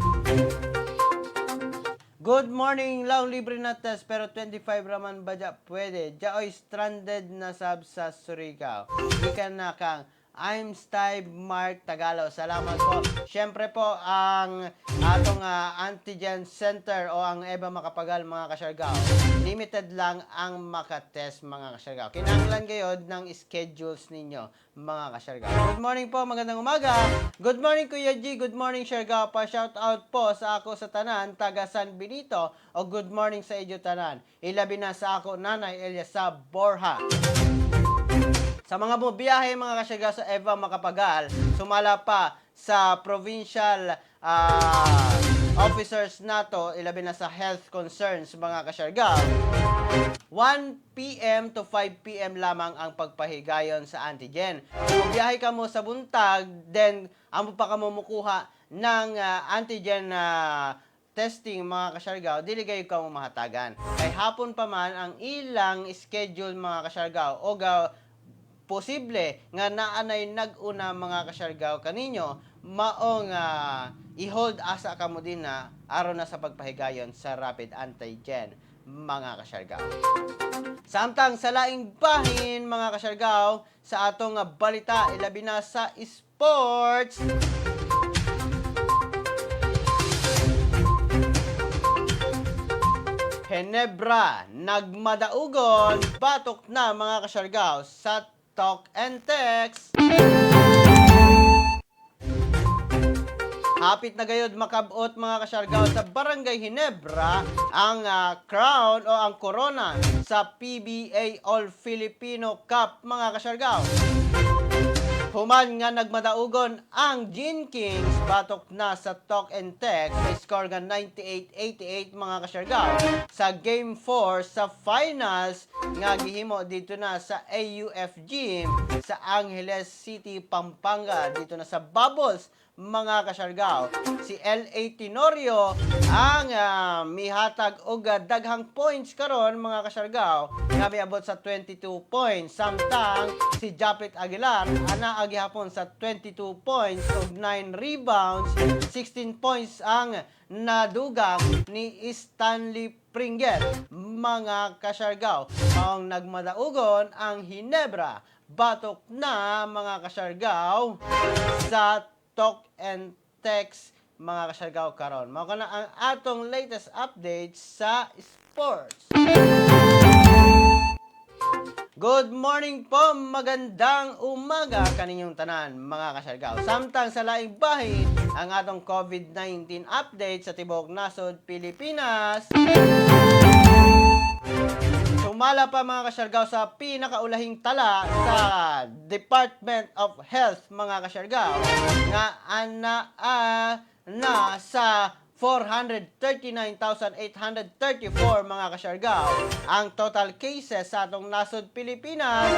Good morning, lang libre na test pero 25 raman ba dya pwede? Dya oy stranded na sab sa Surigao. Gikan na kang I'm Steve Mark Tagalog. Salamat po. Siyempre po, ang atong antigen center o ang Eva Macapagal, mga kasyargaw, limited lang ang makatest, mga kasyargaw. Kinahanglan gayod ng schedules ninyo, mga kasyargaw. Good morning po, magandang umaga. Good morning, Kuya G, good morning, Siargao. Pa shout out po sa ako sa tanan taga San Benito o good morning sa inyo tanan. Ilabi na sa ako nanay Eliasa Borja. Sa mga bubiyahe, mga kasyargaw, sa Eva Macapagal, sumala pa sa provincial officers nato, ilabi na sa health concerns, mga kasyargaw, 1 p.m. to 5 p.m. lamang ang pagpahigayon sa antigen. Kung biyahe ka mo sa buntag, then amo pa ka mo mukuha ng antigen na testing, mga kasyargaw, dili kayo ka mo mahatagan. Kay hapon pa man ang ilang schedule, mga kasyargaw, o Posible nga naanay nag-una, mga kasyargaw, kaninyo maong i-hold asa kamo din na aron na sa pagpahigayon sa rapid antigen, mga kasyargaw. Samtang sa laing bahin, mga kasyargaw, sa atong balita ilabi na sa sports, Ginebra nagmadaugon batok na, mga kasyargaw, sa Talk and Text. Hapit na gayod makabot, mga kasyargaw, sa Barangay Ginebra ang crown o ang corona sa PBA All Filipino Cup, mga kasyargaw. Human nga nagmadaugon ang Gin Kings batok na sa Talk and Text sa score nga 98-88, mga kasyargaw, sa Game 4 sa finals nga gihimo dito na sa AUF Gym sa Angeles City, Pampanga, dito na sa Bubbles, mga kasyargaw. Si L.A. Tenorio ang mihatag og daghang points karon, mga kasyargaw, nga miabot sa 22 points, samtang si Japeth Aguilar ana gihapon sa 22 points ug 9 rebounds. 16 points ang nadugang ni Stanley Pringle, mga kasyargaw. Maong nagmadaugon ang Ginebra batok na, mga kasyargaw, sa Talk and Text, mga kasyargaw, karon. Mao kana ang atong latest updates sa sports. Good morning po, magandang umaga kaninyong tanan, mga kasyargaw. Samtang sa laing bahin, ang atong COVID-19 update sa tibuok nasod Pilipinas. Sumala pa, mga kasyargaw, sa pinakaulahing tala sa Department of Health, mga kasyargaw, nga ana na sa 439,834, mga kasyargaw, ang total cases sa atong nasod Pilipinas.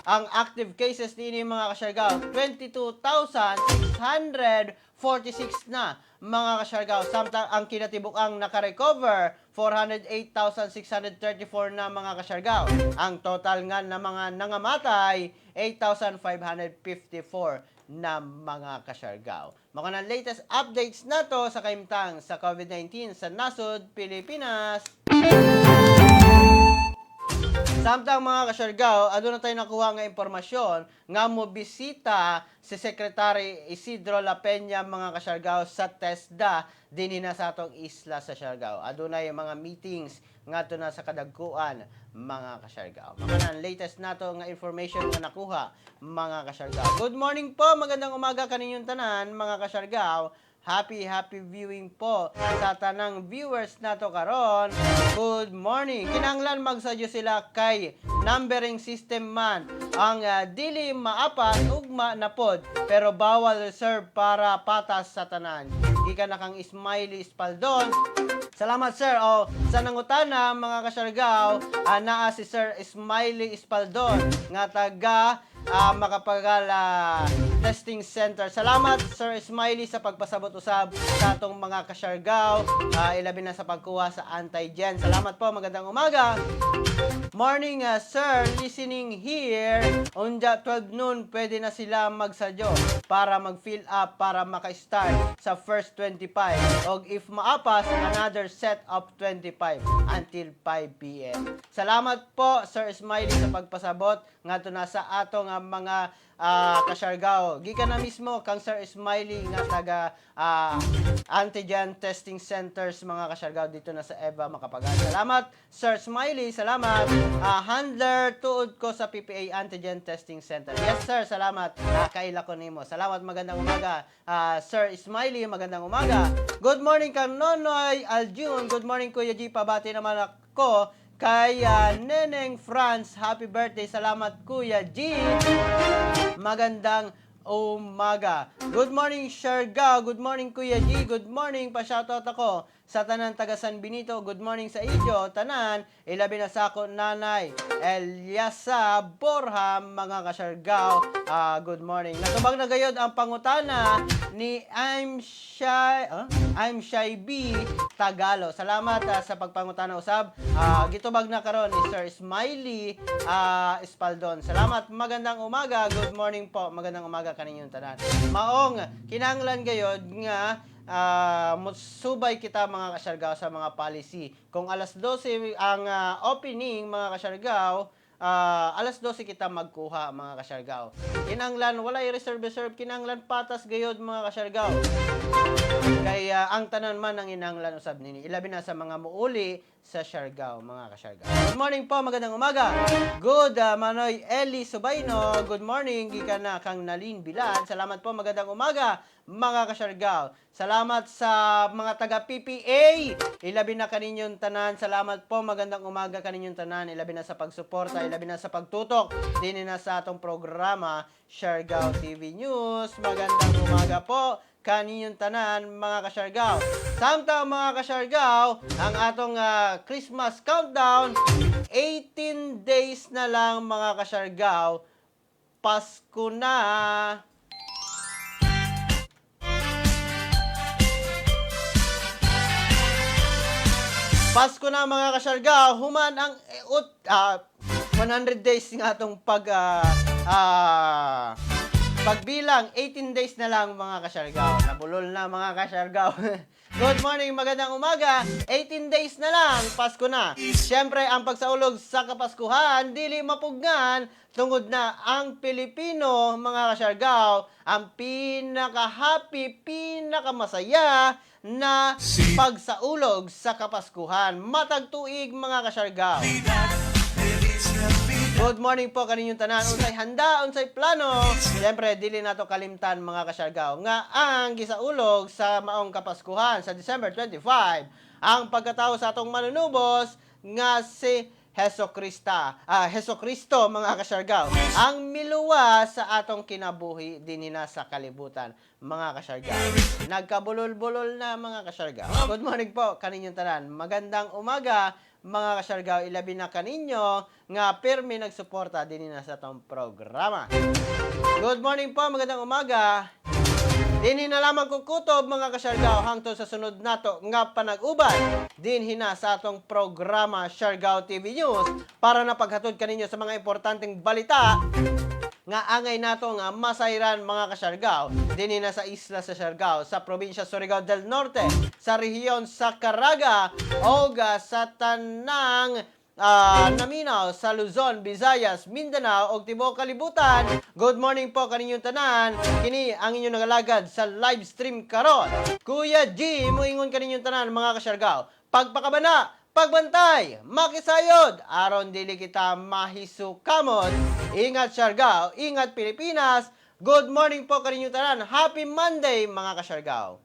Ang active cases niini, mga kasyargaw, 22,646 na, mga kasyargaw. Samtang ang kinatibuk-ang nakarecover, 408,634 na, mga kasyargaw. Ang total nga na mga nangamatay, 8,554 na, mga kasyargaw. Mga na latest updates nato sa kahimtang sa COVID-19 sa nasod Pilipinas. Samtang, mga kasyargaw, aduna tayo nakuha nga impormasyon nga mo bisita si Secretary Isidro Lapeña, mga kasyargaw, sa TESDA dinhi na sa atong isla sa Siargao. Adunay mga meetings ngadto na sa kadagkuan, mga kasyargaw. Mga nan latest nato nga information nga nakuha, mga kasyargaw. Good morning po, magandang umaga kaninyong tanan, mga kasyargaw. Happy, happy viewing po sa tanang viewers nato karon. Good morning. Kinanglan magsadyo sila kay numbering system man. Ang dili maapas ugma na pod pero bawal reserve para patas sa tanan. Gikan na kang Smiley Espaldon. Salamat, sir. O sa nangutana, mga kasyargaw, naa si Sir Smiley Espaldon nga taga Makapagal Testing Center. Salamat, Sir Smiley, sa pagpasabot usab sa atong mga kasyargaw, ilabi na sa pagkuha sa antigen. Salamat po, magandang umaga. Morning, sir, listening here. Unja 12 noon, pwede na sila magsadyo para mag-fill up para maka-start sa first 25. Og if maapas, another set of 25 until 5 p.m. Salamat po, Sir Smiley, sa pagpasabot ngadto na sa atong mga kasyargao. Gikan na mismo kang Sir Smiley nga taga Antigen Testing Centers, mga kasyargao, dito na sa Eva Makapagal. Salamat, Sir Smiley, salamat. Handler tuod ko sa PPA Antigen Testing Center. Yes, sir, salamat. Kaila ko nimo. Salamat, magandang umaga. Sir Smiley, magandang umaga. Good morning kang Nonoy Aljun. Good morning, Kuya G. Pabati naman ako kay Neneng France. Happy birthday. Salamat, Kuya G. Magandang umaga. Good morning, Siargao. Good morning, Kuya G. Good morning. Pa-shoutout ako sa tanan taga San Benito. Good morning sa inyo, tanan. Ilabi na sa ako nanay Eliasa Borja, mga kasyargao. Ah, good morning. Natubag na gayod ang pangutana ni I'm Shy, ah? I'm Shy B Tagalo. Salamat sa pagpangutana usab. Gitubag na karon ni Sir Smiley Espaldon. Salamat. Magandang umaga. Good morning po. Magandang umaga kaninyong tanan. Maong kinahanglan gayod nga musubay kita, mga kasyargao, sa mga policy. Kung alas 12 ang opening, mga kasyargao, alas 12 kita magkuha, mga kasyargao. Kinahanglan walay reserve reserve, kinahanglan patas gayod, mga kasyargao. Kaya ang tanan man ang inanglan usab nini, ilabi na sa mga muuli sa Siargao, mga kasyargao. Good morning po, magandang umaga. Good Manoy Eli Subayno, good morning gikan na kang Nalin Bilad. Salamat po, magandang umaga, mga kasyargao. Salamat sa mga taga PPA. Ilabi na kaninyong tanan. Salamat po, magandang umaga kaninyong tanan. Ilabi na sa pagsuporta, ilabi na sa pagtutok din na sa atong programa Siargao TV News. Magandang umaga po kaninyong tanan, mga kasyargao. Samtang, mga kasyargao, ang atong Christmas countdown, 18 days na lang, mga kasyargao, Pasko na. Pasko na, mga kasyargao, human ang 100 days nga atong pagbilang, 18 days na lang, mga kasyargao. Nabulol na, mga kasyargao. Good morning, magandang umaga. 18 days na lang, Pasko na. Siyempre, ang pagsaulog sa Kapaskuhan, dili mapugnan tungod na ang Pilipino, mga kasyargao, ang pinaka-happy, pinakamasaya na pagsaulog sa Kapaskuhan. Matag tuig, mga kasyargao. Good morning po kaninyong tanan. Unsay handa, unsay plano. Siyempre, dili nato kalimtan, mga kasyargao, nga ang gisaulog sa maong Kapaskuhan sa December 25, ang pagkatao sa atong manunubos nga si Heso Krista, Heso Kristo, mga kasyargao, ang miluwa sa atong kinabuhi dinhi na sa kalibutan, mga kasyargao. Nagkabulol-bulol na, mga kasyargao. Good morning po kaninyong tanan. Magandang umaga, mga kasyargao, ilabi na kaninyo nga pirmi nagsuporta dinhi na sa atong programa. Good morning po, magandang umaga. Dinhi na lamang ko kutob, mga kasyargao, hangtod sa sunod nato nga panag-uban dinhi na sa atong programa Siargao TV News para na paghatod kaninyo sa mga importanteng balita nga angay nato nga masayran, mga kasyargao, dinhi na sa isla sa Siargao, sa probinsya Surigao del Norte, sa rehiyon sa Caraga o sa tanang naminaw sa Luzon, Visayas, Mindanao ug tibuok kalibutan. Good morning po kaninyong tanan. Kini ang inyong nagalagad sa live stream karon. Kuya G, muingon kaninyong tanan, mga kasyargao. Pagpakabana, pagbantay, makisayod, aron dili kita mahisukamot. Ingat Siargao, ingat Pilipinas. Good morning po kaninyong tanan. Happy Monday, mga kasyargao.